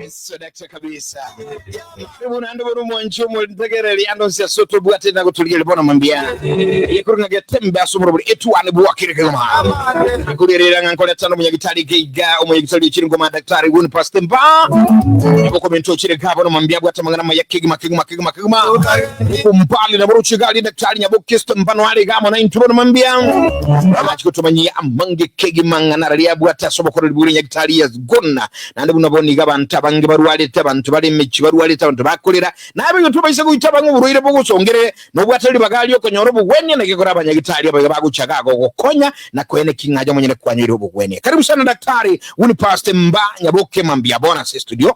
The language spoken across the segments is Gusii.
Sodakta kabisa. Karibu naende buna omwanchi omontegereri ande onsi ase otobwate na gotorigereria bono mambia. Ekorong'a getembe ase omorobori etuane bwakire kegima. Ekurerera ng'a nkoreta nomonyagitari geiga omonyagitari ochire ngoma daktari Winnie Pastor Mba. Obokomento ochire ga bono mambia abwate amang'ana amaya kegima kegima kegima kegima. Kumbali na boroche gari daktari Nyaboke Mba no are iga amo naintwe bono mambia. Amache gotomanyia amange kegima ng'a nararia abwate ase obokoreri bw'ore nyagitari ya Gonna. Naende buna bono iga abanto abange barwarete, abanto bare emechie barwarete, abanto bakorera, na abegentwe baise goita abang'e oborwaire bogosongerere, nobwate ribaga ri'okonyora obogwenia, naki ekero abanyagitari abaiga bagocha iga gogokonya na koeneki ng'a aye omonyene kwanyoire obogwenia. Karibu sana Daktari Winnie Mba Nyaboke mambia bono ase estudio.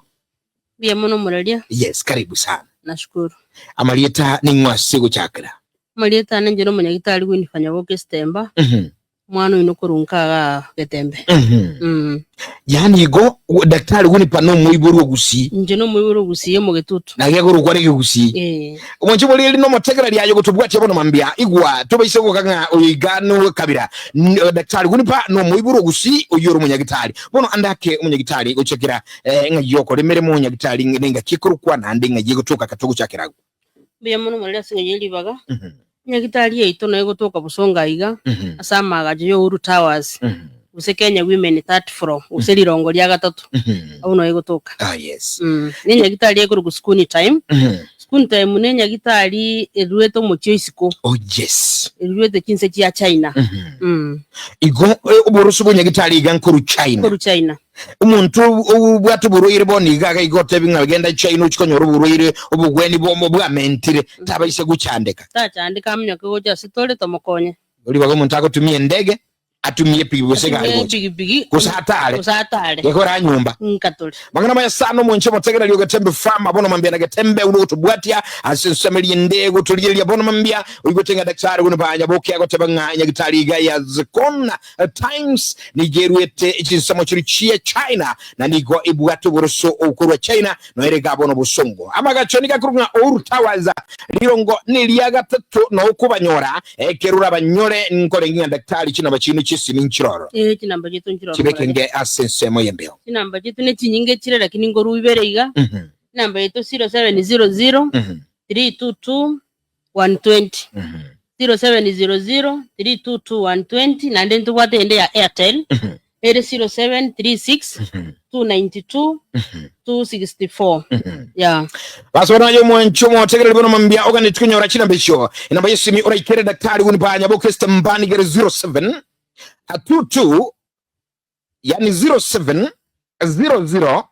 Mbuya mono omoraria. Yes, karibu sana. Nashukuru. Amarieta ning'o ase gochakera? Amarieta ane inche nomonyagitari Winnie Nyaboke Sitemba. Omwana oino korwa nka igaa Getembe. Mm. Yaani igo daktari Winnie nomoibori o Gusii. Inche nomoibori o Gusii omogetutu. Na gekorokwa negeGusii. Eh. Omwanche bori eri nomotegereri aye gotobwatia bono mambia igwa tobaise goka ng'a oyo iga nowekabira. Daktari Winnie nomoibori o Gusii oyio ore omonyagitari. Bono ande ake omonyagitari gochakera eh, ng'ai yokora emeremo nyagitari nengaki ekorokwa naende ng'ai egotoka katogochakera agwo. Mbuya mono morere ase eng'encho ye ribaga. Nyagitari yaito noyo egotoka bosongo aiga ase amaagacho ya Uhuru Towers, gose Kenya Women Third Floor, gose rirongo ria gatato, abwo noyo egotoka. Ah, yes. Ne enyagitari ekorokwa Sukuni Time. Sukuni Time ne enyagitari eruete omochie o isiko, Oh, yes. eruete chinse chia China. Igo eh, oboroso bwa nyagitari iga nkoru China. Koru China. Omonto obwate oborwaire bono iga iga iga otebi ng'a genda China ochie konyora oborwaire obogweni bomo bwamentire, tabaisa gochandeka. Tachandeka aminyoke gocha ase tore tomokonye. Ribaga omonto agotumia endege, atumie epigipigi gose egari Atumie gocha. epigipigi Gose atare. gose atare. Gekora nyomba. Nka tore. Mang'ana maya sana omonche omotegereri o Getembe Farm bono mambia na Getembe uno gotobwatia ase ensemo eria ende gotorigereria bono mambia oigwete ng'a daktari buna Banyaboke agoteba ng'a nyagitari iga ya Zikon Times nigo eruete chinsemo chiria chia China na nigo ebwate oboroso okorwa China noere iga bono bosongo. Amagacho nigo akorokwa ng'a Uhuru Towers rirongo neria gatato na okobanyora ekero orabanyore nkorenge ng'a daktari chinamba chiino chiesimi nchiroro. Ee, chinamba chiaito nchiroro Chibeke morare. nge ase ensemo y'embeo. Chinamba chiaito nechinyinge chire lakini nkorwa ibere iga. Enamba yaito 0700 322 120. 0700 322 120 naende ntobwate eyende ya Airtel ere 0736 292 264 yeah. Basubana aye omwancho omotegereri bono mambia oganeti konyora chinamba echio enamba yesimi oraikere daktari Winnie Nyaboke Mbani gere 07 22 yani 07 00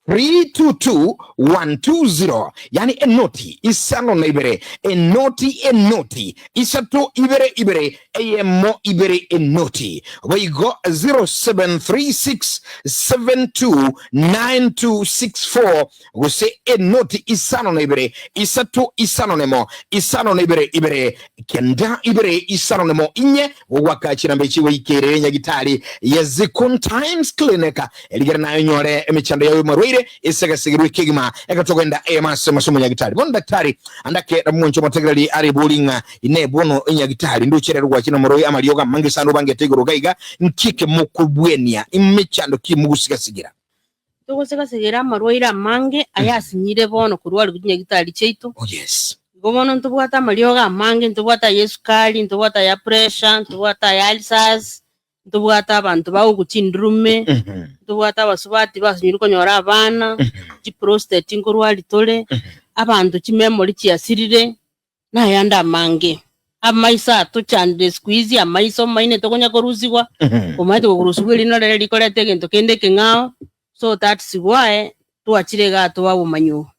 322 120 yani enoti isano na ibere enoti enoti isato ibere ibere eyemo ibere enoti boigo 0736 72 9264 gose enoti isano na ibere isato isano nemo isano na ibere ibere kenda ibere isano nemo inye gogwaka chinamba echi goikerere nyagitari ya Zikon Times Clinic erigere nayo nyore emechando yawe marwaire esegasegerwe kegima ekatogenda emase masomo nyagitari bono daktari andake namoncho motegereri are bori ng'a ine bono enyagitari ndochererwa gwachina moroi amariogo amange sana obangete igoro gaiga nkike mokobwenia emechando ki mogusigasigira Togosega-segera amarwaire amange ayasinyire bono korwa aria chinyagitari chiaito. Oh yes. Igo bono ntobwate amariogo amange, ntobwate aya esukari, ntobwate aya pressure, ntobwate aya ulcers, ntobwate abanto bagokwa chindurume, ntobwate abasubati basinyirwe konyora abana, chiprostate nkorwaria tore, abanto chimemory chiasirire. Nayande amange. Amaiso atochandire siku hizi, amaiso omaine tokonya korusigwa, omanyete gokorusigwa erino rere rikoreta egento kende ekeng'ao, so that's why twachire igaa toa obomanyi obo.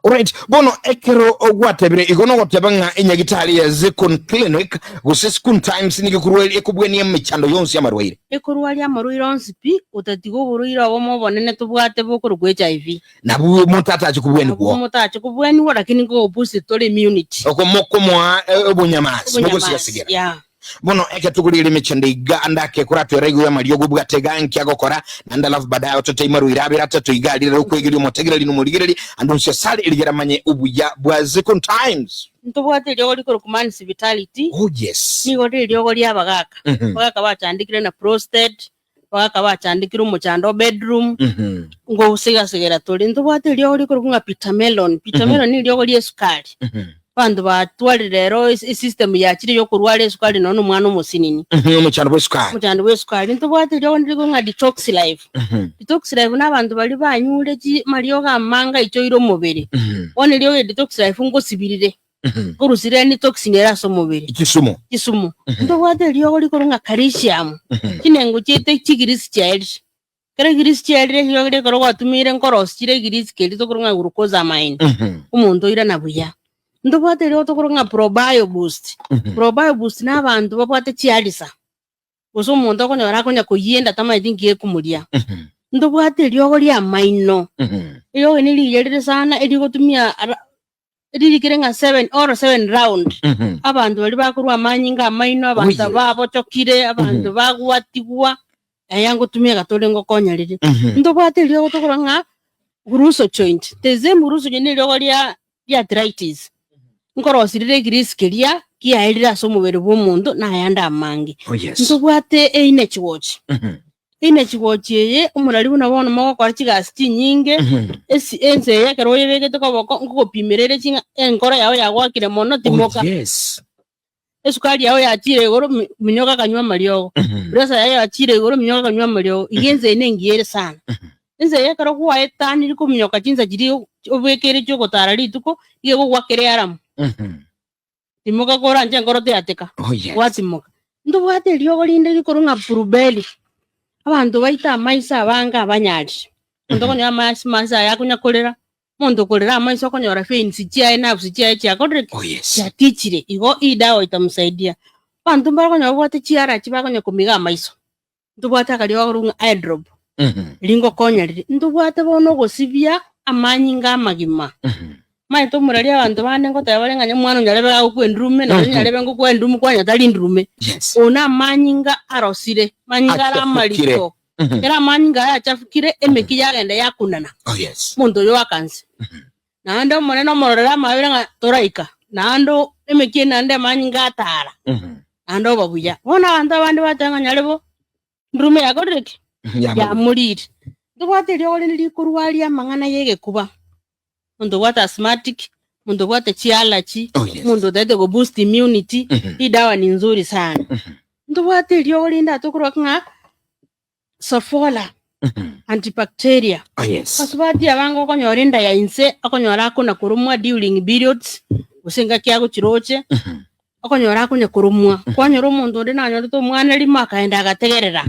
Alright, bono ekero gwatebire igo nogoteba ng'a enyagitari ya Zikun Clinic gose Zikun Times nigo ekorwa ekobwania emechando yonsi y'amarwaire. Ekorwaria amarwaire onsi pi, otatiga oborwaire obomo obonene tobwate bokorokwa HIV. Nabwo motache kobwenigwa. Nabwo motache kobwenigwa, lakini nkogobusti tore immunity. Oko mokomoa obonyamasi, mogosigasigera. Yeah. Bono eke togorire emechando iga ande ake koratwera igoro y'amariogo obwate iga nki agokora naende alafu baadaye ototebie marwaire abere atato iga arire okwegeria omotegereri na omorigereri ande onsi asare erigere amanye obuya bwa Zikon Times. Ntobwate eriogo rikorokwa man's vitality. Oh yes. Nigo rire eriogo ri'abagaka. Abagaka bachandekire na prostate. Abagaka bachandekire omochando o bedroom, ngosigasegera tore. Ntobwate eriogo rikorokwa ng'a bitter melon. Bitter melon na eriogo ria esukari. Abanto batwarire rero esystem yachire ya okorwara esukari nonya na omwana omosinini. Omochando bwa esukari. Omochando bwa esukari. Ntobwate eriogo rinde rikorokwa ng'a detox life. Detox life na abanto baria banyure chi amariogo amange aichoire omobere. Bono eriogo eri detox life ngosibirire. Nkorusire any toxin ere ase omobere. Chisumu. Chisumu. Ntobwate eriogo rikorwa ng'a calcium. Chinengo chiaito chigirisi chiaerire. Ekero egirisi chiaerire eriogo riria ekero gwatumiire nkorosia chire egirisi keria tokorwa ng'a glucosamine. Omonto oirana buya. Ntobwate eriogo tokorwa ng'a probio boost. Probio boost na abanto babwate chialisa. Gose omonto okonyora akonya koyienda tamanyeti nki gekomoria. Ntobwate eriogo ri'amaino. Eriogo eri nerigiya rire sana erigotumia ara ririkire ng'a seven all seven round. Abanto baria bakorwa amanyinga amaino, abanto Oh, yes. babochokire, abanto bagwatigwa, aya ngotumia tore ngokonya rire. Ntobwate eriogo tokorwa ng'a gruso joint. The same gruso joint neriogo ria ria arthritis. Nkorosia rire egirisi keria kiaerire ase omobere bw'omonto na ayande amange. Oh, yes. Ntobwate energy watch. Ime chigochi eye, omorari buna bono mogokora chigasi chinyinge, esi ense eye ekero oyebegete koboko nkogopimera ere ching'a enkoro yao yagwakire mono, timoka. Oh, yes. Esukari yao yachire igoro, mi- minyoka kanywa amariogo. Pressure yaye yachire igoro, minyoka kanywa amariogo. Iga ense eye nengiya ere sana. Ense eye ekero gwaetaniri kominyoka chinsa chiria obekeire chiogotara rituko, iga egogwakera earamu. Timoka koranche enkoro teyateka. Oh, yes. Gwatimoka. Ntobwate eriogo rinde rikorwa ng'a Blueberry. Abanto baito amaiso abange abanyarire. Omonto okonyora amaiso amaiso aye akonya korera, omonto okorera amaiso okonyora veins chiaye nerves chiaye chiakorire ki? Oh, yes. Chiatichire. Igo hii dawa itamsaidia. Abanto mbare okonyora babwate chiarachi bakonya komiga amaiso. Ntobwate akariogo gakorokwa ng'a eyedrop, riria ngokonya riria. Ntobwate bono ogosibia amanyinga amagima. Omanyete omorari abanto bande ngoteba bare ng'a omwana o nyarebe gagokwa endurume, nonye nyarebe ngokwa endurume kwanya tari endurume. Yes. Oyo na amanyinga arosire, amanyinga are Achafukire. amarito. Ekero amanyinga aya achafukire, emeki yagenda yakunana. Oh, yes. Omonto oyo akanse. Naende Omonene omororere amabera ng'a toraika, naende emekia naende amanyinga atara, naende oba buya. Bono abanto abande bateba ng'a nyarebo, ndurume yakorire ki? Yamorire. Ntobwate eriogo rinde rikorwaria amang'ana y'egekuba, omonto obwate asthmatic, omonto obwate chiallergy, Oh, yes. omonto otagete go boost immunity, hii dawa ni nzuri sana. Ntobwate eriogo rinde atokorwa ng'a Sofola, antibacteria. Oh, yes. Basubati abange okonyora enda ya inse, okonyora akona koromwa during periods, gose engaki agochiroche, okonyora akonya koromwa. Kwanyora omonto onde nanyorete omwana rimo akaenda agategerera,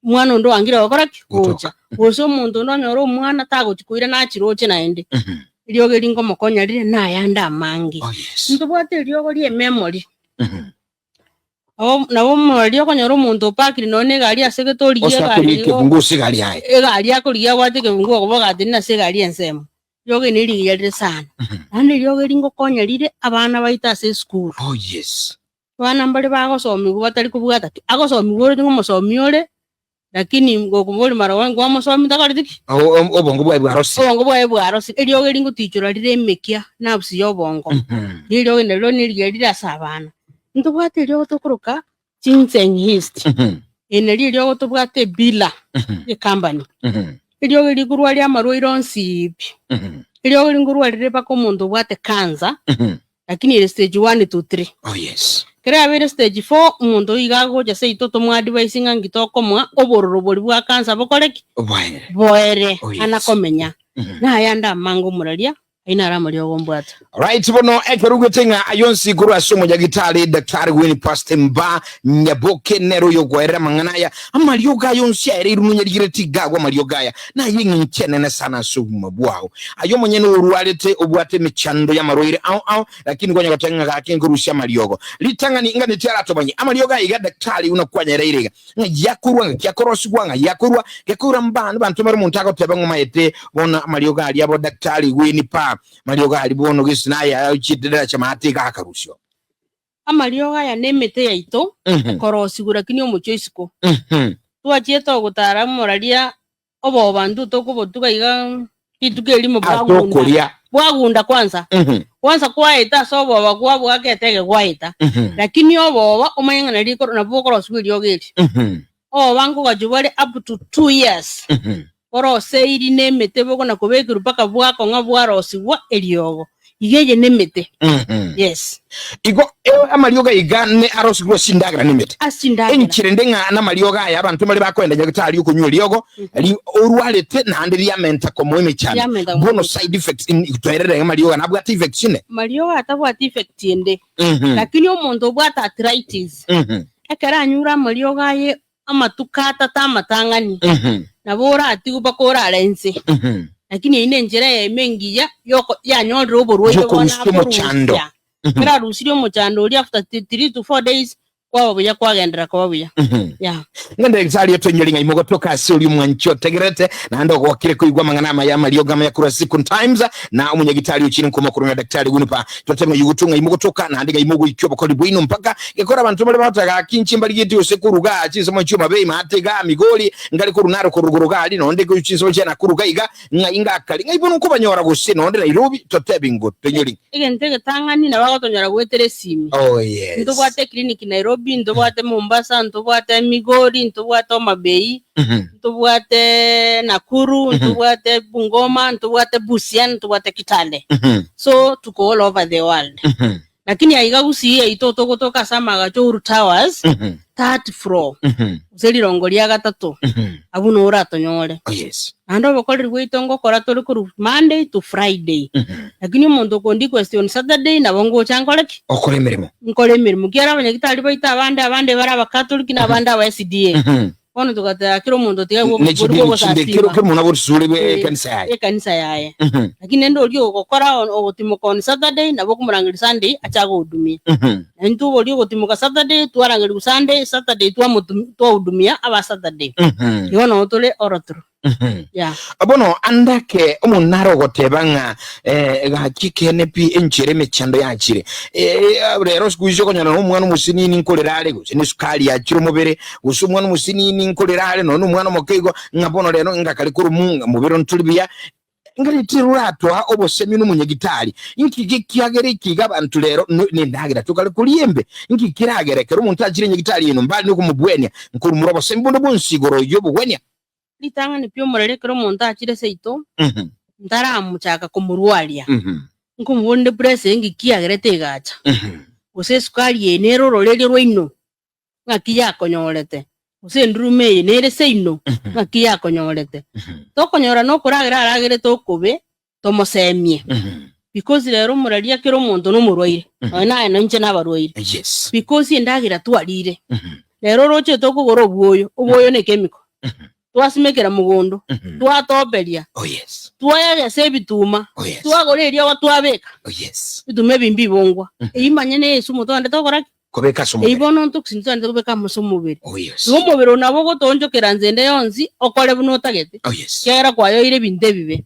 omwana onde oangire gokora ki? Gocha. Gose omonto onde onyore omwana tagochi koirana achiroche naende. Eriogo eri nkomokonya rire nayande amange. Oh, yes. Ntobwate eriogo ria ememory. Nabo nabo omoreri okonyora omonto opakire nonya na egari ase egete origie Ose egari akorigia igo ekebungo ase egari yaye. egari akorigia abwate ekebungo okoba ogatenena ase egari ensemo. Riogo eri nerigiya rire sana. Naende eriogo eri ngokonya rire abana baito ase esukuru. Oh yes. Abana mbare bagosomiwa batari kobwata ki, agosomiwa ore ng'a omosomi ore, Lakini ngokoboria mara gwango kwamosomi takoreti ki? Obongo bwaye bwarosire. Obongo bwaye bwarosire. Eriogi eri ngotichora rire emekia nerves y'obongo. Neriogi nario nerigiya rire ase abana. Ntobwate eriogo tokoroka ginseng yeast. Eri nario eriogo tobwate ebila ecompany. Eriogi eri rikorwaria amarwaire onsi pi. Eriogi eri nkorwa rire mpaka omonto obwate cancer. Lakini ere stage one to three. Oh yes. Ekero yabeire stage four, omonto oyo iga agocha seito tomoadvise ng'a nki tokomoa obororo boria bwa cancer bokore ki? Boere. Boere Oh, yes. ana komenya. Naye ande amange omoraria, ayio naro amariogo ombwate. Alright, bono ekero ogwete ng'a ayio onsi korwa ase omonyagitari Daktari Winnie Pastor Mba Nyaboke nere oyokoerera amang'ana aya amariogo aya onsi aereirwe nonyarigereti gagwa amariogo aya Naye eng'encho enene sana ase obogima bwao. Aye omonyene orwarete, obwate emechando y'amarwaire ao ao, lakini kwanya goteba ng'a gaki nkorusia amariogo. Ritang'ani nganeti aratomanye amariogo aya iga daktari buna kwanyereire iga, ng'a yakorwa, ng'aki akorosigwa, ng'ai akorwa, gekoira mbano banto bare omonto agoteba ng'a omaete bono amariogo aria abo daktari gweni pa mariogo aria bono gese naye achiete daracha maate iga akarusio. Amariogo aya nemete yaito ekorosigwa lakini omochie o isiko. Twachiete ogotara omoraria oboba intwe tokobotuga iga rituko erimo bwagunda. Atokoria. Bwagunda kwanza. Kwanza kwaeta ase oboba kwabwakete ege gwaeta. Lakini oboba omanye ng'a nari nabo bokorosigwa eriogo eri. Oboba nkogachwa bore up to 2 years, boroseiri na emete bokona kobekerwa mpaka bwakong'a bwarosigwa eriogo. Iga eye nemete. Yes. Igo amariogo aiga ne arosigwe ase chindagera nemete. Ase chindagera. Enchera ende ng'a namariogo aya abanto mbare bakoenda nyagitari okonywa eriogo ri orwarete naende riamenta komoa emechando. Riamenta komoa Bono emechando. side effects toerere ng'a amariogo nabwate effects ine. Mariogo atabwati effect ende. Lakini omonto obwate arthritis, ekero anyure amariogo aye amatuko atato amatang'ani, nabo oratigwe mpaka orare inse. Lakini eyio nenchera eyemo engiya yoko yanyorire oborwaire bono Yokorusia omochando. akorusia. Ekero arusirie omochando oria after 3 to 4 days, kwaba buya kwagenderera koba buya. Yeah. Ng'a Daktari otoinyori ng'a imogotoka ase oria omwanchi otegerete, naende ogokire koigwa amang'ana amaya amariogo amaya korwa ase Good Times, na omonyagitari ochire nkoma korwa ng'a Daktari Gunipa. Totebe ng'a yugutu ng'a imogotoka, naende ng'a imogoikia obokori bwaino mpaka gekora abanto baria bagoteba gaki inche mbarigetie gose koruga aa chinsemo chia Homa Bay maate igaa Migori, nkare korwa Narok rogoro iga aria, nonde chinsemo chia Nakuru iga iga, ng'ai ngakare, ng'ai bono nkobanyora gose nonde Nairobi, totebi ngo toinyori. Egento egetang'ani nabo agotonyora goetera esimi. Oh yes. Ntobwate eclinic Nairobi, ntobwate Mombasa, ntobwate Migori, ntobwate Homa Bay, ntobwate Nakuru, ntobwate Bungoma, ntobwate Busia, ntobwate Kitale. So tuko all over the world. Lakini aiga Gusii yaito togotoka ase amagacho Uhuru Towers, third floor, gose rirongo ria gatato, abwo noo oratonyore. Oh yes. Naende obokoreri bwaito ngokora tore korwa Monday to Friday. Lakini omonto okondi request on Saturday nabo ngocha nkore ki? Okore emeremo. Nkore emeremo. Ekiagera abanyagitari baito abande abande bare abakatoliki na abande aba SDA. Bono togateba kera omonto tiga Ne bori chidini chinde kero bw'ogosasima kero omonto aborusure bwe Eh, ekanisa yaye. ekanisa yaye. Lakini nende oria ogokora ogotimoka on Saturday nabo okomorangeria Sunday ache agohudumia. Na intwe oboria ogotimoka Saturday twarangerigwa Sunday, Saturday twamotum twahudumia aba Saturday. Igo noo tore orotoro. Yeah. Bono andake omonto nare ogoteba ng'a eh, gaki ekeene pi enchera emechando yachire. Eh, rero siku hizi okonyora na omwana omosinini nkorera are gose ne esukari yachire omobere gose omwana omosinini nkorera are nonya omwana omoke igo ng'a bono rero ngakare korwa mu mobere ontori buya Ngereti roratoa obosemi nomonyagitari, inki gekiagera eke iga abanto rero nendagera tokare koria embe? Inki keragere ekero omonto achire nyagitari eno mbare nokomobwenia, nkorumora obosemi bonde bwonsi igoro y'obogwenia? Ritang'ani pi omorero ekero omonto achire seito, ntaramochaka komorwaria, nkomoboria nde pressure enki kiagerete egacha, gose esukari eye nere ororeria rwaino, ng'aki yakonyorete, gose endurume eye nere seino, ng'aki yakonyorete. Tokonyora nokoragera aragerete okobe, tomosemie. Because rero omoraria kera omonto nomorwaire, nonya naye na inche nabarwaire. Because endagera twarire, rero oroche tokogora obwoyo, obwoyo ne chemical. Twasimekera mogondo, twatoperia, Oh yes. twayagesa ebituma, Oh yes. twagora eriogo twabeka, Oh yes. ebituma ebi mbibongwa. Eyio manya ne esumu togende tokora ki? Kobeka ase Eyio omobere. bono ntoxin togende kobeka ase omobere. Oh yes. Igo omobere oo nabo ogotoonchokera nse ende yonsi okore buna otagete, Oh yes. ekiagera kwayoire ebinto ebibe.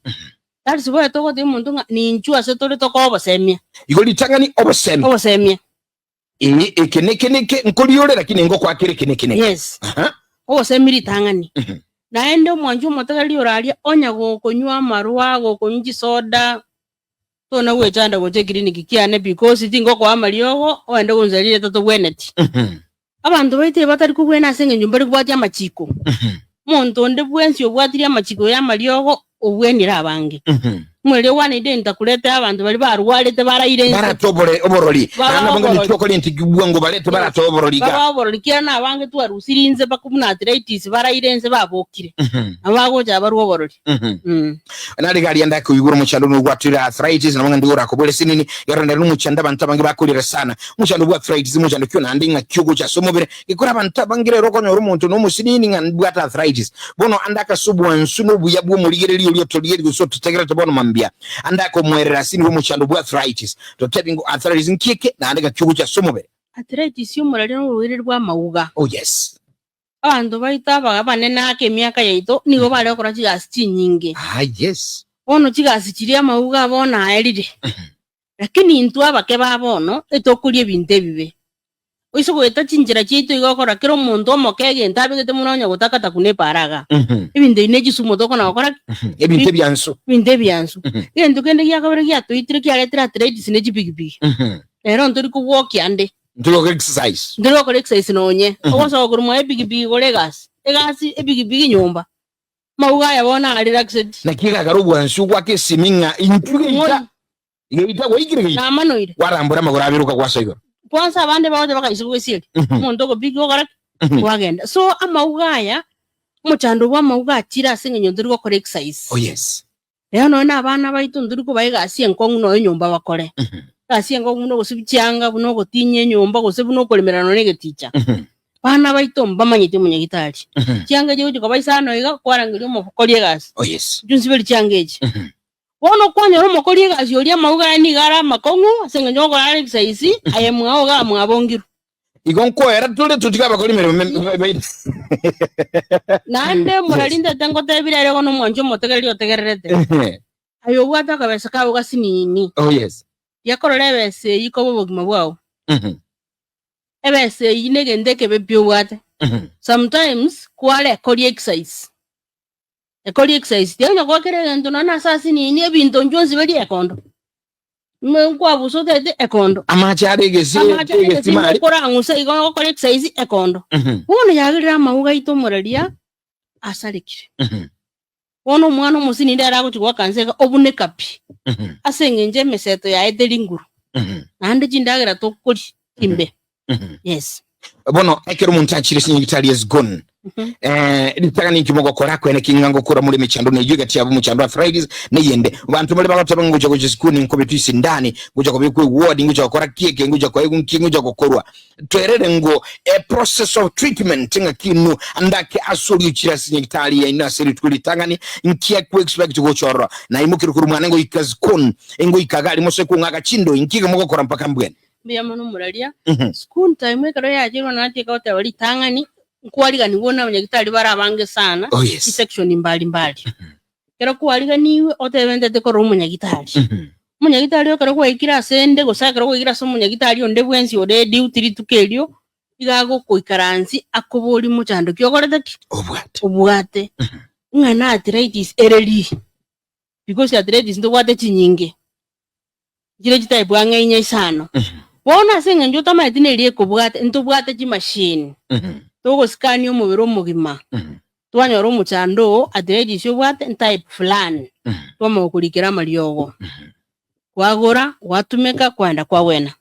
That is why togotebia omonto ng'a ninchwe ase tore tokoa obosemia. Igo ritang'ani obosemia. Obosemia. Ee, eke neke neke nkoriore, lakini ngokwakera eke neke neke. Yes. Aha. Obosemia ritang'ani. Naende omwanchi omotegereri oraria onya gokonywa amarwa, gokonywa chisoda, tona gwechanda gocha eclinic kiane because tingokoa amariogo ogende gonsaria rieta tobweneti. Abanto baito ebatari kobwena ase eng'encho mbari kobwatia amachiko. Omonto onde bwensi obwatirie amachiko y'amariogo obwenire abange. Omoreri one ide ntakurete abanto baria barwarete baraire inse. Barate obore oborori. Baba Naende abange oborori. nitwokore inti bwango barete barate oborori iga. Baba oborori kiagera na abange twarusiri inse mpaka buna arthritis baraire inse babokire. Nabo bagocha barwe oborori. Nare iga aria ndakoigure omochando nogwaturire arthritis nabo ng'a ndigo orakobore sinini ekero nere nomochando abanto abange bakorire sana omochando bwa arthritis omochando ki naende ng'aki ogocha ase omobere gekora abanto abange rero okonyora omonto nomosinini ng'a mbwate arthritis bono ande akase obwansu na obuya bw'omorigereria oria otorigereiri gose ototegerete bono mambia ande akomoerera ase nigo omochando bwa arthritis totebi ngo arthritis nki eke naende ng'aki ogocha ase omobere. Arthritis y'omoreri noborwaire bw'amauga. Oh yes. Abanto baito aba abanene ake emiaka yaito nigo bare gokora chigasi chinyinge. Ah yes. Bono chigasi chiria amauga a bono aerire. Lakini intwe abake ba bono etokoria ebinto ebibe. Oise goeta chinchera chiaito iga okora kera omonto omoke egento abegete buna onye gotakata kuna epaara igaa. Ebinto ebi ne chisumu tokona gokora ki? Ebinto ebiansu. Ebinto ebiansu. Egento kende gia kabere giatoitire kiaretire arthritis ne chipigipigi. Rero ntori kobwokia ande. Ntori gokora exercise. Ntori gokora exercise nonye. Ogosoka korwa mwaye epigipigi gore egasi. Egasi epikipiki nyomba. Amauga aya bono are relaxed. Naki egakara obwansu gwaka esimi ng'a intwe geita geita gwaikire geita Namanoire. kwarambora amagoro abere okagwasa igoro. Kwanza abande bagocha bakaisa gogesieri. Omonto ogopiki gokora ki? Kwagenda. So amauga aya, omochando bwa amauga achire ase eng'encho ntori gokora exercise. Oh yes. Rero nonya na abana baito ntori kobaa egasi enkong'u nonya enyomba bakore. Egasi enkong'u buna ogosibia chianga, buna ogotinyia enyomba, gose buna okoremerera nonya na egeticha. Abana baito mbamanyeti omonyagitari. Chianga echi ogochia koba isano iga, kwarangeria omokori egasi, Oh yes. inchuo nsiberi chianga echi. Bono kwanyora omokori egasi oria amauga aye nigo are amakong'u ase eng'encho ogokora are exercise, aye mwao iga mwabongirwe. Igo nkoera tore totige abakori emeremo baito. Naende omorari ntete ngotebire ere igo nomwanchi omotegereri otegererete, aye obwate akabesa kao gasinini, Oh yes. riakorora ebesa eyio koba obogima bwao. Ebesa eyio negento ekebe pi obwate. Sometimes kware koria exercise, ekoria exercise tiga onye kera egento nonya ase asinini ebinto inchuo nsiberie ekondo. Nkwabusa otete ekondo. Amache are egesi Amache are egesima egesi are. okorang'usa igo ogokora exercise ekondo. Bono yagerire amauga aito omoraria asarekire. Bono omwana omosini nere agochia goaka nse iga obuneka pi. Ase eng'encho emeseto yaye teri nguru. Naende chindagera tokoria chimbe. Yes. Bono ekero omonto achire ase nyagitari is gone. Eh, ritang'ani ninki mogokora kwene ki ng'a ngokora more emechando neyio egati yabo omochando arthritis neyende. Abanto mbare bagoteba ng'a ngocha gocha esukuru ninkobetwa esindani, ngocha kobekwa eward, ngocha gokora ki eke, ngocha koegwa nki, ngocha gokorwa. Twerere ngo a process of treatment ng'aki inwe ndake ase oria ochire ase nyagitari yaino ase rituko ritang'ani nki akwe expect gocha ororo. Naimokire korwa mwane ngoika zikon, ngoika iga aria mose kong'aka chindoi, nki iga mogokora mpaka mbwene. Mbuya mono omoraria. School time ekero yachirwe natieka goteba ritang'ani, nkwariganigwe na abanyagitari bare abange sana, Oh, yes. chisection mbali mbali. Ekero kwariganiwe, otebe ntete korora omonyagitari. Omonyagitari ekero gwaikire ase ende gose ekero gwaikire ase omonyagitari onde bwensi ore duty rituko erio, iga agokoikaransi akoborie mochando ki okorete ki? Obwate. Obwate. Ng'a na arthritis ere rii, because arthritis ntobwate chinyinge. Chire chitype ang'e inya isano. Bono ase eng'encho otamanyeti neria ekobwate, ntobwate chimachine, togosikania omobere omogima, twanyora omochando oo arthritis obwate ntype fulani, twamanya gokorikera amariogo, kwagora, gwatumeka, kwaenda kwagwena.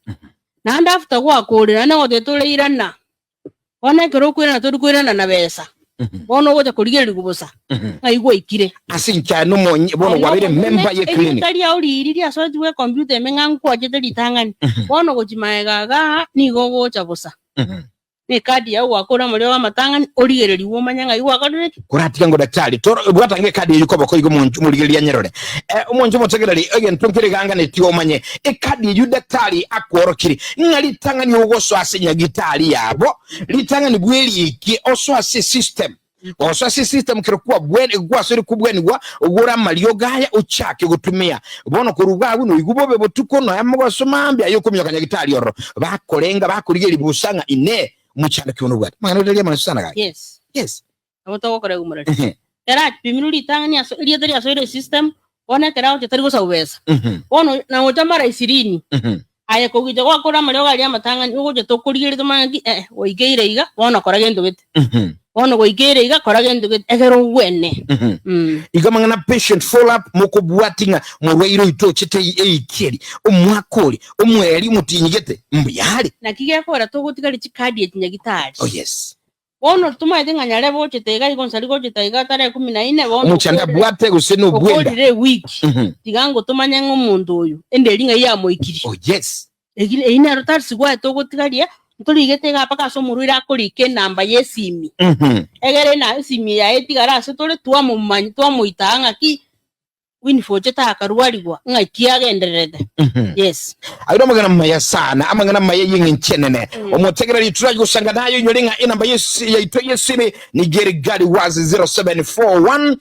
Naende after gwakorire, naende goteba toreirana, Bono ekero okoirana tori koirana na besa, bono ogocha korigererigwa bosa, ng'ai gwaikire. Ase inche nomonye bono Aye gwabeire nomonyene, member ye clinic. erieta riao riiri riasoetigwe ecomputer ime ng'a nkwachete ritang'ani, bono gochia magega igaa nigo ogocha bosa. Na ecard yao gwakora amariogo amatang'ani, origererigwe omanye ng'ai gwakorire ki? Koratiga ngo daktari toro bwata ng'a ecard eyio koboko igo omonche omorigereria anyerore. Eh, omonche omotegereri egento nkere eganganetie omanye ecard eyio daktari akworokirie ng'a ritang'ani ogosoa ase nyagitari yabo ritang'ani bwerikie osoe ase esystem gosoa ase esystem kero kwabwen gwasoire kobwenigwa ogore amariogo aya ochake gotumia bono korwa iga abwo noigwe bobe botuko nonya mogoso mambia aye okominyoka nyagitari ororo bakorenga bakorigereria bosa ng'a inee mochando ki bono obwate amang'ana oria tari amansu sana gaki Yes. yes Nabo togokora igo morari. Ekero apimirwe ritang'ani aso erieta riasoire esystem, bono ekero agocha tari gosabwa besa. Bono nagocha mara ishirini, aye kogicha gwakora amariogo aria amatang'ani, ogocha tokorigereria tomanye ng'aki eh gwaikeire iga, bono kora gento gete. Bono gwaikeire iga, kora gento gete, ekero ogwene. Igo amang'ana patient follow up mokobwati ng'a morwaire oito ochete eiki eri, omwaka ori, omweri omotinyigete, mbuya are. Naki gekogera togotigari chikadi echi nyagitari. Oh yes. Bono tomaete ng'a nyarebe gochete iga igo nsari gochete iga tarehe kumi na ine, bono Omochando okorire abwate gose nobwenda. okorire ewiki, tiga ngo tomanye ng'a omonto oyo ende eria ng'ai yamoikirie. Oh yes. Egi eyio nero tarisi gwaete ogotigaria, ntorigete igaa mpaka ase omorwaire akorika enamba y'esimi, egere ena esimi yaye etigare ase tore twamomanya twamoitaa ng'aki Winifred oche takarwarigwa, ng'aki agendererete? Yes. Aye namang'ana maya sana, amang'ana maya y'eng'encho enene. Omotegereri turache gosanga naye onyore ng'a enamba y'esi- yaito y'esimi nigo ere gari was 0741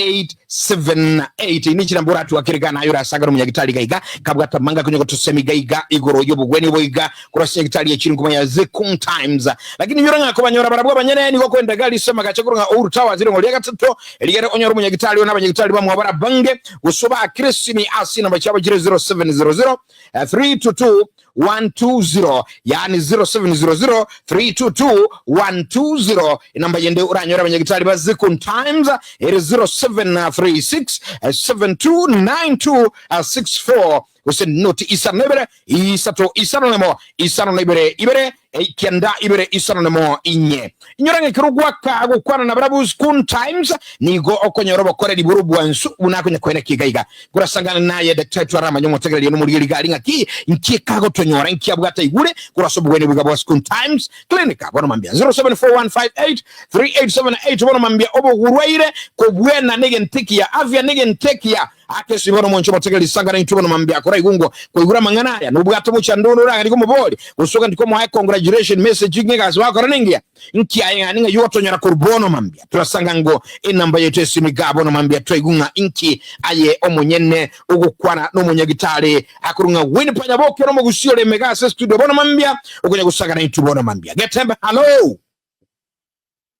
583878. Eye nechinamba oratwakere iga naye orasangane omonyagitari iga iga kabwate amanga konya gotosemi iga iga igoro y'obogweni obo iga korwa ase nyagitari echiri nkuma ya Zikung Times. Lakini inyora ng'a kobanyora barabwo abanyene nigo okoenda iga rise amagacho korwa ng'a Uhuru Towers rirongo ria gatato Rigere onyore omonyagitari one abanyagitari bamwabo bare abange, gose obaakere esimi ase enamba chiabo chire 0700 322. 120 yaani 0700 322 120. Enamba yende oranyore abanyagitari ba Zikun Times ere 0736 7292 64 gose noti isano na ibere isato isano nemo isano na ibere ibere kianda ibere isano nemo inye. Inyora ng'a ekero gwaka gokwana na barabwo Zikun Times nigo okonyora obokoreri bore obwansu buna akonya koeneka iga iga. Korasangane naye Daktari twaramanye omotegereria nomorigereria iga aria ng'aki inki ekagotonyora inki abwate aigure korwa ase obogwenia boiga bwa Zikun Times Clinic. Bono mambia 0741583878 bono mambia obogurwaire kobwena negento ekiya afya negento ekiya ake ase bono monche omotegereri sangana intwe bono mambia koraigwe ngo koigure amang'ana aya nobwate omochando onde oraganie komobori gose ogende komoa econgratulation message ng'a egasi bagokora nengiya. Nki aye ng'a ning'ai ogotonyora korwa bono mambia? Turasanga ngo enamba yaito y'esimi igaa bono mambia twaigwe ng'a inki aye omonyene ogokwana nomonyagitari akorwa ng'a Winnie Nyaboke nomogusia ore emega ase estudio bono mambia okonya gosaga naintwe bono mambia. Getembe hallo.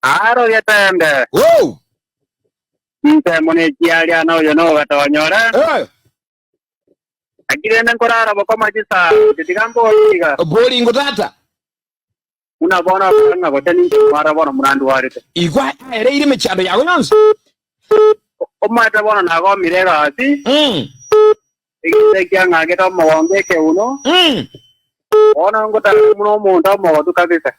Aro Getembe. Woo! Chinsemo nechiaria na oyo nogatonyore. Eh! Naki rende nkorara bokoma chisaa, tiga mbori iga. Bori ingo tata. Buna bono akore ng'a gose ninche omware bono morandwarete. Igo aereire emechando yago yonsi. Omanyete bono nagomire egasi, egento ekiang'akete omogongo ekeuno, bono ngotara buna omonto omogotu kabisa.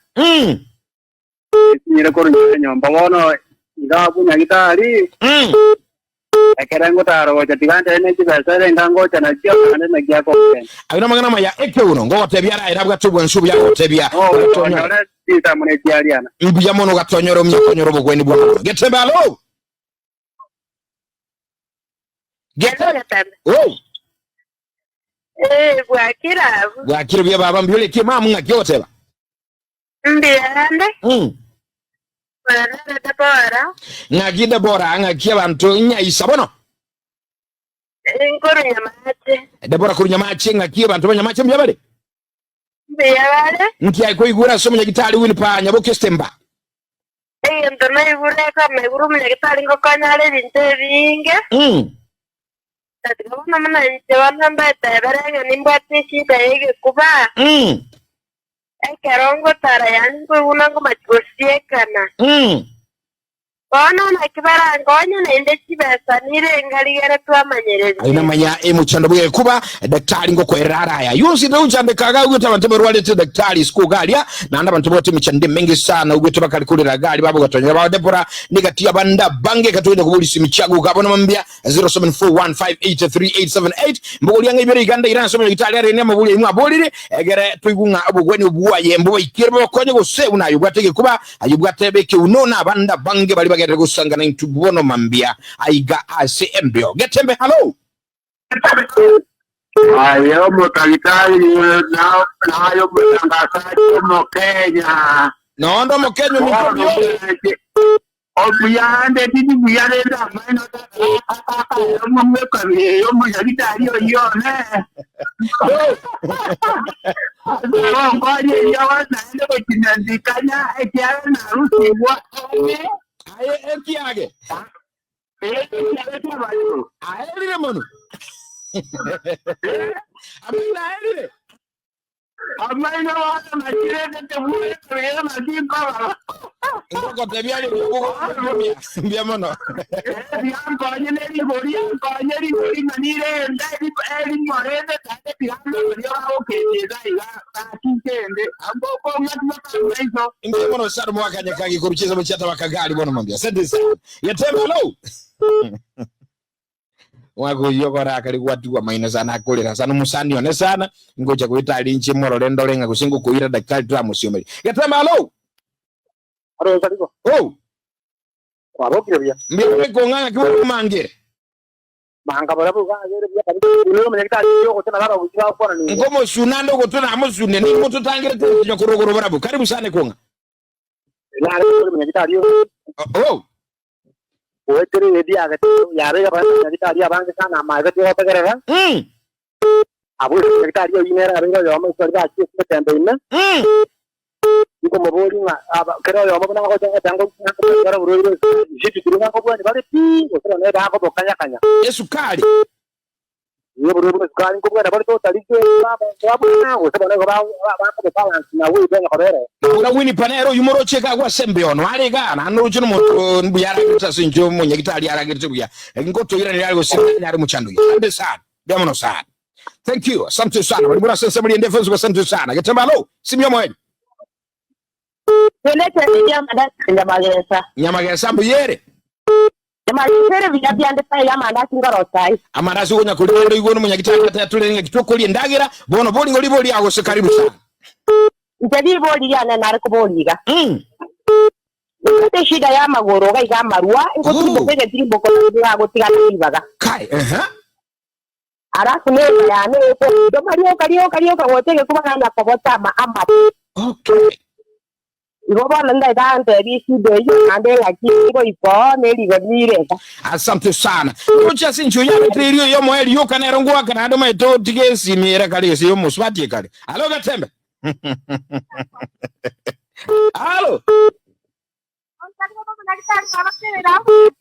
Esinyire korwa nyuma enyomba bono iga abwo nyagitari, Ekero ngotara gocha tiga ntere ne chibesa ere enga ngocha nachio, naende naki akongenda. Ayio namang'ana amaya ekeuno ngogotebia araere abwate obwansu obuya agotebia ogatonyore. Onyore chinsemo ne chiariana. Mbuya mono ogatonyora omuya okonyora obogweni bwa mono. Getembe alo. Getembe. Getembe. Oh. Eh, bwakire abwo. Bwakire buya baba mbuya ore ki mamu ng'aki ogoteba. Mbuya ande. Oyo nere Debora. Ng'aki Debora, ng'aki abanto nyaisa bono. Nkoru Nyamache. Debora koru Nyamache, ng'aki abanto ba Nyamache mbuya bare? Mbuya bare. Nki aye koigure ase omonyagitari Winpa Nyaboke Stemba? Egento naigure ekamaigure omonyagitari ngokonya are ebinto ebinge. Na tiga bono buna inche bono mbaetebere ng'a nimbwate eshida y'egekuba. Ekero ngotara yaani nkoigwa buna ngomachia gosiekana. Bono naki barankonye naende chibesa nirenga rigere twamanyererie. Aye namanya emochando bw'egekuba, daktari ngokoerera are aya yonsi tauchandeka iga oigwete abanto barwarete daktari isiko iga aria naende abanto babwate emechando emenge sana oigwete bakare korera iga aria babogatonyera bao Deborah negati y'abande abange ekatogenda koborisia emichago iga bono mambia 0741583878 Mbogoria ng'a ibere iga ndaire ase omonyagitari arende amabori aimwe aborire, egere toigwe ng'a obogwenia bwaye mbobaikere bobakonye gose buna aye obwate egekuba, aye obwate ekeuno, na abande abange baria bagenderere gosangana intwe bono mambia aiga ase embeo. Getembe hallo! Aye omotagitari naye omotangasaji Omokenya. Noonde Omokenya ominto Bono omuya. Obuya ande tindi buya rende amaino omomwekabire omonyagitari oyio one. Agonkonya eriogo naende gochinyandikanya ekiagera narusigwa ane. Aye ekiage. Ekiage ki'abanto. Aerire mono. Amaino aerire. Amaino bono nachirete tebwekabire naki nkorora. Ngogotebia aria mbuya mbuya mono. Tiga nkonye ne rigori, nkonye rigori ng'a nirende erimo rende naende tiga ndore bagokendia iga iga gaki nkende. Amo okong'atia baka maiso. Mbuya mono sana mwakanya kagi kuruchiza muchiata bakagari bono mambia. Asante sana. Yatembe hello. Mwaka oyio okorakari gwatigwa maino sana akorera sana omosani one sana ngocha goeta aria inche morore ndore ng'a gose ngokoira daktari toramosiomeria. Getembe hallo. Aro Sarigo. Oh. Kwabokire buya. Mbuya more kong'a ng'aki bokomangere. Manga barabwo bagere buya kabisa. Nigo omonyagitari ogote na baba gochia bagokwana nigo. Ngomosuna ande ogotwe namosune nigo mototangerete gotinya korwa igoro barabwo. Karibu sana kong'a. Nare kore omonyagitari oyo. Oh. Goetera ebi yabeire abanyagitari abange sana amaega tigotegerera. Abwo omonyagitari oyio nere abeire oyomo ase baria bachie etembe ime. Nkomoboria ng'a aba kera oyomo buna agocha agoteba ng'a ngokora oborwaire ase inche titori ng'a nkobwania bare pi gose nonye bakobokanya-kanya. Esukari. Ee, oborwaire bwa esukari nkobwena bore totally abanto abwo, gose bono igo bakobobalance na weight onye koba ere. Ora Winnie nere oyio moroche iga agwo ase embeo are iga, naende oroche nomonto mbuya aragerete ase inche omonyagitari aragerete buya, ngotoiraneria are gose nare omochando oyo. Asante sana, mbuya mono sana. Thank you, asante sana. Bari muri ase ensemo riende Facebook, asante sana. Getembe alo, simia omoerio. Nyamagesa. Nyamagesa mbuya ere. Nyamagesa ere buya pi ande taiyo amandasi nkorosa ai. Amandasi okonya koria ore igoro omonyagitari atatore ng'aki tokoria endagera bono bori ngori bori agose karibu sana. Inche ribori riane nare koboria iga. Nimbwate eshida ya amagoro iga iga amarwa, ngotirimboka egetirimboko naende gagotigana ribaga. Kai, ehe. Alafu neba yane ekondoma rioka rioka rioka gocha egekuba nanya kobota ama amate. Okay. Igo bono ndaika antebie eshida eyio naende ng'aki ngoika oo ne rigori nireta. Asante sana. Gocha ase inche oyo abete erio yomoerio yoka nero ngoaka naende omanyete otige esimi ere kare gose yomosubati ekare. Alo Gatembe. Alo.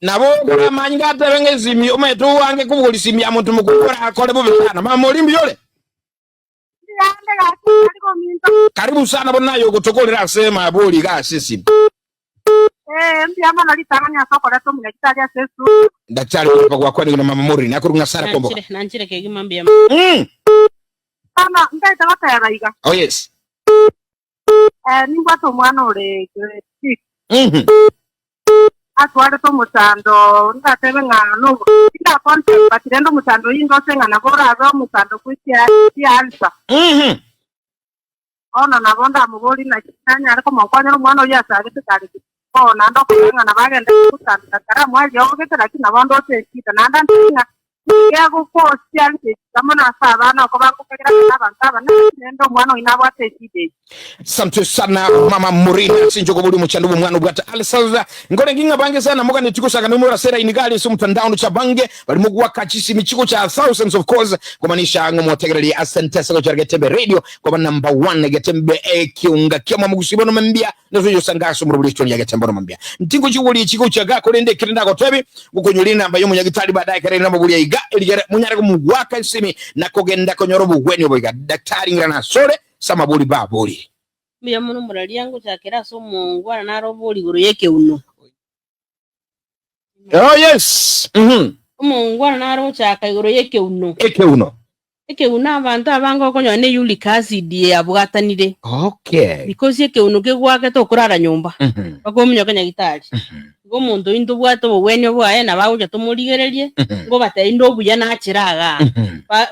Nabo okoramanya ngatebe ng'a esimi omanyete owange kobogori simi ya monto mokoro orakore bobe sana. Mama ori mbuya ore? Karibu sana bono naye ogotokorera ase mabori iga ase esimi. Daktari ogotoka gwakwanigwe na mama Maureen akorwa ng'a Sarah Kwamboka. Nanchire, nanchire kegima mbuya mono. Oh yes. Nimbwate omwana ore grade six, atwarete omochando, ndatebe ng'a no tindaconfirm but rende omochando oyio indose ng'a nabo orabe omochando bwe chia chialsa. Bono nabo ndamoborie naki nanyare komokonyera omwana oyio asagete kare grade four, naende okobea ng'a nabo agende gotandika karamoe riogete lakini nabo ndoche eshida, naende antebie ng'a Asante sana mama Murina sinjo kobori muchando bwa mwana obwate ulcers ngore nginga bange sana mogane tiko saka numura sera inigali so mtandao cha bange bali mugwaka chisi michiko cha thousands of calls kumanisha ngo motegereri asante sana cha Getembe radio kwa number 1 Getembe ekiunga kia mwamugusibo no mambia nazo sangaso mu ruburi ya Getembe no mambia ntingo chiguri chiko cha gako rende kirenda gotebi gukonyora enamba y'omonyagitari baadaye kare namba buria iga erigere munyare kumugwaka esimi na kogenda konyora obogweni obo iga daktari ng'ira nasore samabori babori Mbuya mono moraria ngochakera ase omongwana naro obori igoro y'ekeuno. Oh yes. Omongwana naro gochaka igoro y'ekeuno. Ekeuno. Ekeuno abanto abange okonyora ne uric acid yabwatanire. Okay. Because ekeuno kegwakete okorara nyomba. Mpaka ominyoke nyagitari. Igo omonto oyio ntobwate obogwenia bwaye nabo agocha tomorigererie, ngobatebie inde obuya nachire igaa.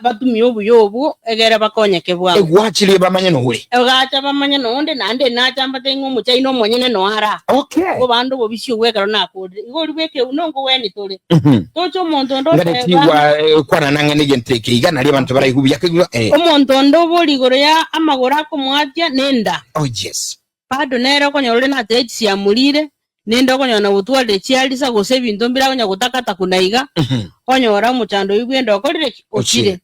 Batumie obuya obwo egere bakonyeke bwango. Egwachirie bamanye nore. Egacha bamanye nonde naende nacha mbatebie ng'a omochaina omonyene noe are aa. Okay. Igo bande obobisi obwo ekero nakorire. Igo oria bw'ekeuno nkogwenia tore. Toche omonto onde Ngane oteba tigwa kwana nang'e negento eke iga nario abanto baraigwe buya kegima. Omonto onde obore igoro ya amagoro akomwatia nenda. Oh yes. Bado nere okonyora ore n'arthritis yamorire, nende okonyora na gotwarire chiarisa gose ebinto mbire akonya gotakata kuna iga, onyora omochando oyio bw'enda okorire ki? Ochire.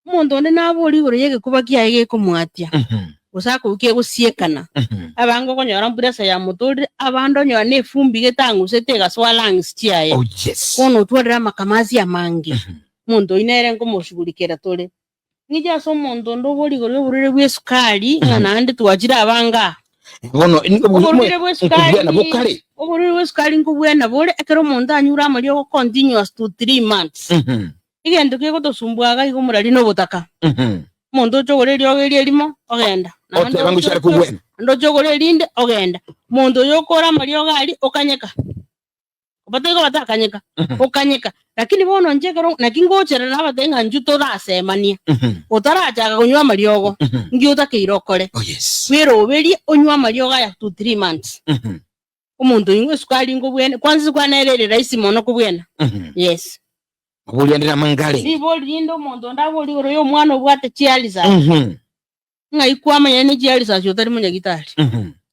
Omonto onde nabore igoro y'egekuba kiaye gekomwatia, gose akobua kegosiekana. Abange okonyora mburesa yamotorire, abande onyora nefumbi getang'usete egasoa lungs chiaye. Oh yes. Bono otwarire amakamasi amange. Omonto oyio nere nkomoshughulikera tore. Ng'iche ase omonto onde obore igoro y'oborwaire bw'esukari, ng'a naende twachire abange aa. Bono Oborwaire bw'esukari nkobwena bokare. Oborwaire bw'esukari nkobwena bore ekero omonto anyure amariogo continuous to 3 months. Egento kegotosumbua iga iga omorari na obotaka. Omonto oche ogore eriogo erio erimo, ogenda. Naende Oteba ngochia are kobwena. Naende oche ogore erinde, ogenda. Omonto oyo okore amariogo aria, okanyeka. Obataigo batakanyeka, okanyeka. Lakini bono inche ekero naki ngochera nabatebie ng'a inchuo torasemania, otarachaka konywa amariogo, nki otakeire okore? Oh yes. Bweroberie onywe amariogo aya to 3 months. Omonto oyio esukari nkobwene, kwanza esukari nere ere rahisi mono kobwena. Yes. Mabori ande namangare. Ribori rinde omonto onde abori igoro ya omwana obwate chialisa. Ng'ai kwamanya ne chialisa otari monyagitari?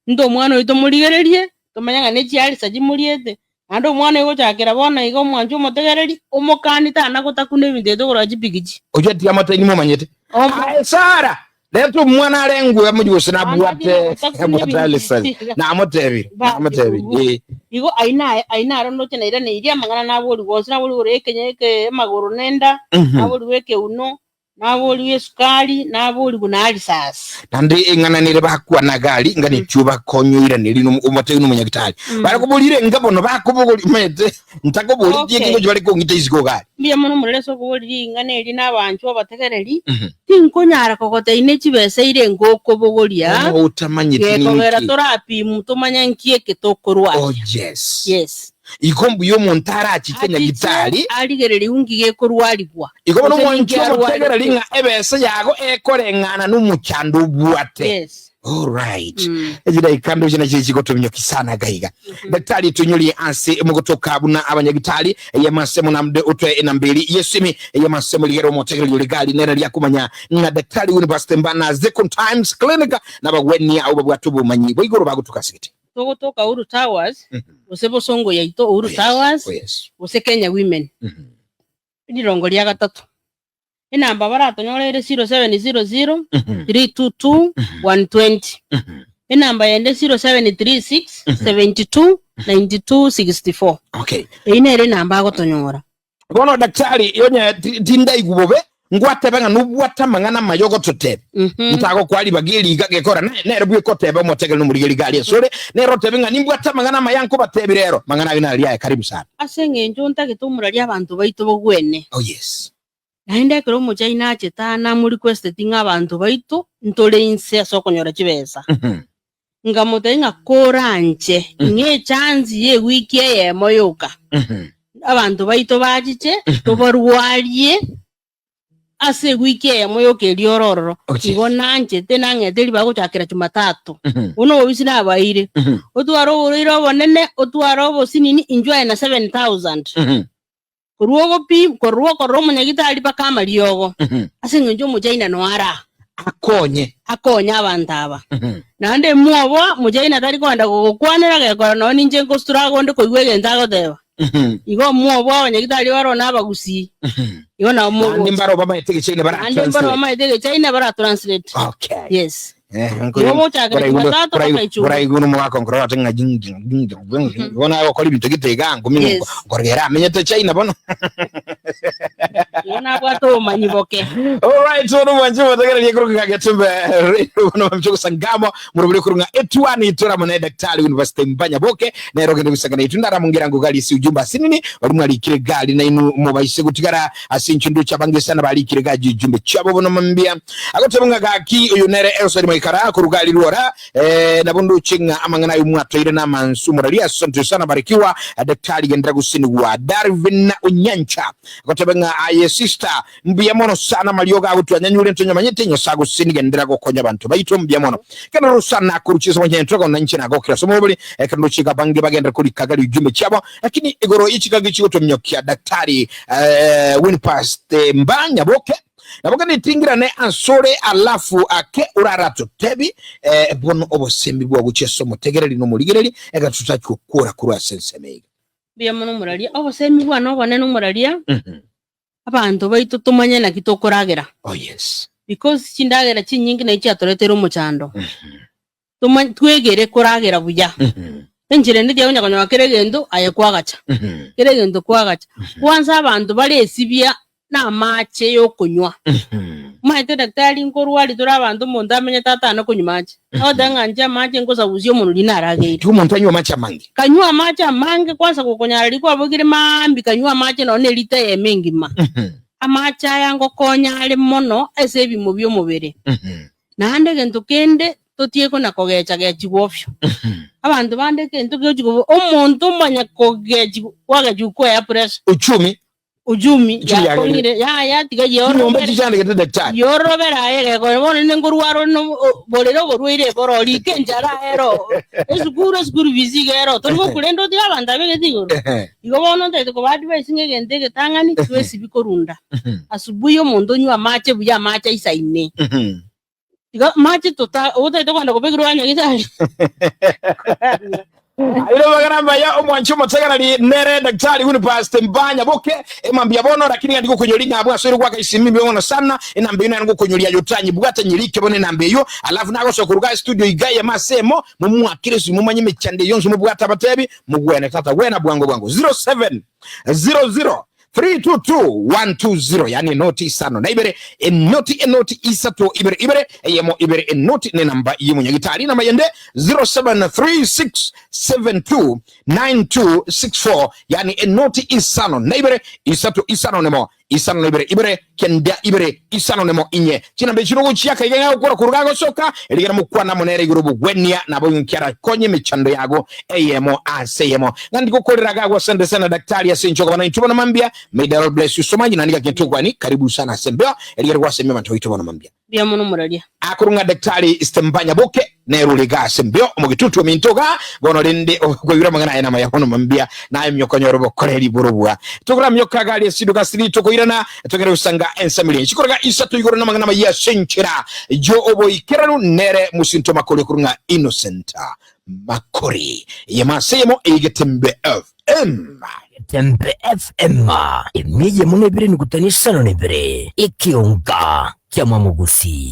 Intwe omwana oyo tomorigererie, tomanye ng'a ne chialisa chimoriete, naende omwana oyo gochakera bono iga omwanche omotegereri, omokani tana gotakuna ebinto ebi tokoroa chipikichi. Oyio atiga amataini momanyete. Aye Sara! Reta omwana arengwe amochie gose nabwate abwate alisasi. Namotebire, namotebire. Eh. Igo aye naye aye naro ndoche nairaneirie amang'ana naborigwe onsi naborigwe igoro y'ekenye eke amagoro na enda, naborigwe ekeuno, Naborigwe esukari, naborigwe na alisasi. Naende eng'ana nere bakwana gari nganetio bakonyoiraneri omotebi nomonyagitari. Bare koborire enga bono bakobogori omanyete ntakoboritie Okay. eki ngochia bare kong'ita isiko gari. Mbuya mono omorero ase okoboria ring'ana eri na abanchwa obategereri, tinkonyara kogotebia ne chibesa ire ngokobogoria, Bono otamanyeti gekogera ninki. torapimwe tomanye nki eke tokorwaria. Oh yes. Yes. Igo mbuya omonto arachiche Achiche nyagitari. arigererie nki gekorwarigwa, Igo bono gose mwanche ninki omotegereri arwarete. ng'a ebesa yago ekoreng'ana nomochando obwate. Yes. Alright. Echidaika ndoche nachio chigotominyoki sana gaiga. Daktari tonyorie ase mogotoka buna abanyagitari eyemasemo namde otwe enamberi yesimi eyemasemo rigere omotegereri ore gari nere riakomanya ng'a Daktari University mbana Zecon Times Clinic nabagwenia abo babwate obomanyi bwa igoro bagotoka ase gete. Togotoka Uhuru Towers, gose Bosongo yaito Uhuru Towers, Oh yes. gose Kenya Women. Rirongo ria gatato. Enamba baratonyore ere 0700 322 120. Enamba yende 0736 72 92 64. Okay. Eyio nere enamba agotonyora. Bono daktari onye tindaigwa bobe, ngwatebe ng'a nobwate amang'ana amaya ogototebia. Ntagokwa ribaga eri iga gekora, nere bweka otebe omotegere nomorigeri iga aria asore, nere otebe ng'a nimbwate amang'ana amaya nkobatebia rero, mang'ana ayio naria aye. Karibu sana. Ase eng'encho ntagete omorari abanto baito bagwene. Oh yes. Naende ekero omochina achete aa namorequesteti ng'a abanto baito ntore inse ase okonyora chibesa. Nkamotebia ng'a koranche ing'e echance ye ewiki eyemo yoka, abanto baito bachiche tobarwarie ase ewiki eyemo yoka eria ore ororo. Igo nanchete nang'ete ribaga gochakera Jumatatu. Bono obobisi nabaeire, otware oborwaire obonene, otware obosinini, inchuo aye na 7000. Korwa ogopi, korwa okorora omonyagitari mpaka amariogo, ase engencho omochina noyo ara Akonye. akonye abanto aba. Naende mwoboa, mochina tari kogenda gogokwanera gekora nonya ninche nkostruggle onde koigwa egento agoteba. Igo mwoboa abanyagitari baroo na abagusii. Igo nabo Naende mogocha. mbaro bamaete egechina bara Naende mbaro translate. bamaete egechina bara translate. Okay. Yes. Igo mogochakera Jumatatu mpaka Ijumaa. Koraigwe nomogaka nkorora ati ng'a jing jing jing jing jing jing. Bono agokora ebinto gete iga ngumi Yes. nkorora amenyete China bono. Igo nabwate obomanyi boke. Alright, bono mwanche motegererie korwa Getembe Radio bono mwanche gosangamo murobere korwa ng'a etuani itoramo ne Daktari University Mbanya Boke nero gende gosangana itu ndaramongera ngo gari ase ujumbe asinini bari mwarikire gari nainu mobaise gotigara ase inche ndoche abange sana barikire gaji ujumbe chiabo bono mambia Agoteba ng'a gaki oyo nere Elson Maikara koruga aria rwora, eh, nabo ndoche ng'a amang'ana ayo mwatoire namansu moraria. Asante sana barikiwa Daktari gendera gosinigwa. Darvin Onyancha agoteba ng'a aye sister mbuya mono sana amariogo agotwanyanyure ntonyamanyete Nyasae agosini gendera gokonya abanto baito mbuya mono. Ekero Rosana akoruchia ase omonyentwe na inche nagokire ase omorobori ekero ndoche iga abange bagenderera korika gari ujumbe chiabo lakini igoro yechikagi chigotominyokia Daktari eh, Winpast Mba Nyaboke Nabo kende tingirane asore alafu ake oraratotebi eh, bono obosembi bwao gochia ase omotegereri na omorigereri, ekero totachia gokora korwa ase ensemo eye. Mbuya mono omoraria, obosemi bwane obonene omoraria, abanto baito tomanye naki tokoragera. Oh yes. Because chindagera chinyinge nachi chiatoreteire omochando. Toma- twegere koragera buya. Enchera ende tiakonya konyora kera egento aye kwagacha, kera egento kwagacha. Kwanza abanto bare esibia na amache yokonywa. Omanyete daktari nkorwari tore abanto omonto amenyete atana konywa mache. Ogoteba ng'a inche amache nkosabusia omonwe riria narageire. Tiga omonto anywe amache amange. Kanywa amache amange kwanza gokonyara riria kwabokire maambia kanywa amache nonye na elita eyemo engima. Amache aya ngokonya are mono ase ebimo bi'omobere. Naende egento kende totiekwe kona kogecha-gechigwa ofio. Abanto bande egento kegochia koba omonto omanya kogechigwa kwagechigwa kwea pressure. Uchumi. Uchumi Uchumi yagerire. yakong'ire yaya tiga Chinyomba yeorobere chichandegete daktari. yeorobere aye gekore bono rende nkorwara ore no borere oborwaire boro rika enchara ero esukuru esukuru fees iga ero tori gokurenda otige abanto abegete igoro. Igo bono ntagete koba advise ng'a egento egetang'ani twesibi korunda. Asubuhi omonto onywe amache buya amache aisaine. Igo amache tota otagete kogenda kobekerwa onye nyagetari. Aire magana maya omwanchi omotegereri nere daktari Winifas Mbanya boke emambia bono lakini gandi gokonyoria ng'a bwasoire gwaka isimi mbe mono sana enamba eyo nere ngokonyoria aye otanyibwate nyirike bono enamba eyo alafu nagosoka koruga studio iga eyemo ase emo momwakere esimi momanye emechando eye yonsi mobwate abatebi mogwene tata gwena bwango bwango 07 00 322 120 yani enoti isano na ibere enoti enoti isato ibere ibere eyemo ibere enoti ne namba y'omonyagitari namba yende 0736729264 yani enoti isano na ibere isato isano nemo isano na ibere ibere kenda ibere isano nemo inye chinamba echi nogochiaka iga gagokora koruga agosoka erigera mokwana amo nere igoro obogwenia nabo nkiara konye emechando yago eyemo ase eyemo ng'a ndigokorera gagwo asante sana daktari ase enchoko bana intwe bono mambia may the Lord bless you so much nandi gaki ntokwani karibu sana ase embeo erigere gwasemia abanto baito bono mambia. Mbuya mono moraria. Akorwa ng'a Daktari Stembanya Boke nere ore iga ase embeo omogetutu ominto iga bono rende okoigwera amang'ana aye namaya bono mambia naye mioka onyore obokoreri borobwa tokoramioka gari ase riduka ase ritokoirana togende gosanga ensamiri chikoroga isato igoro namang'ana amaya ase enchera yo oboikeranu nere mosinto makori okorwa ng'a Innocent Makori eyemo ase eyemo egetembe FM. Getembe FM, emia eyemo na ebere nukutani isano na ibere, ekeonga kia mwamogusi.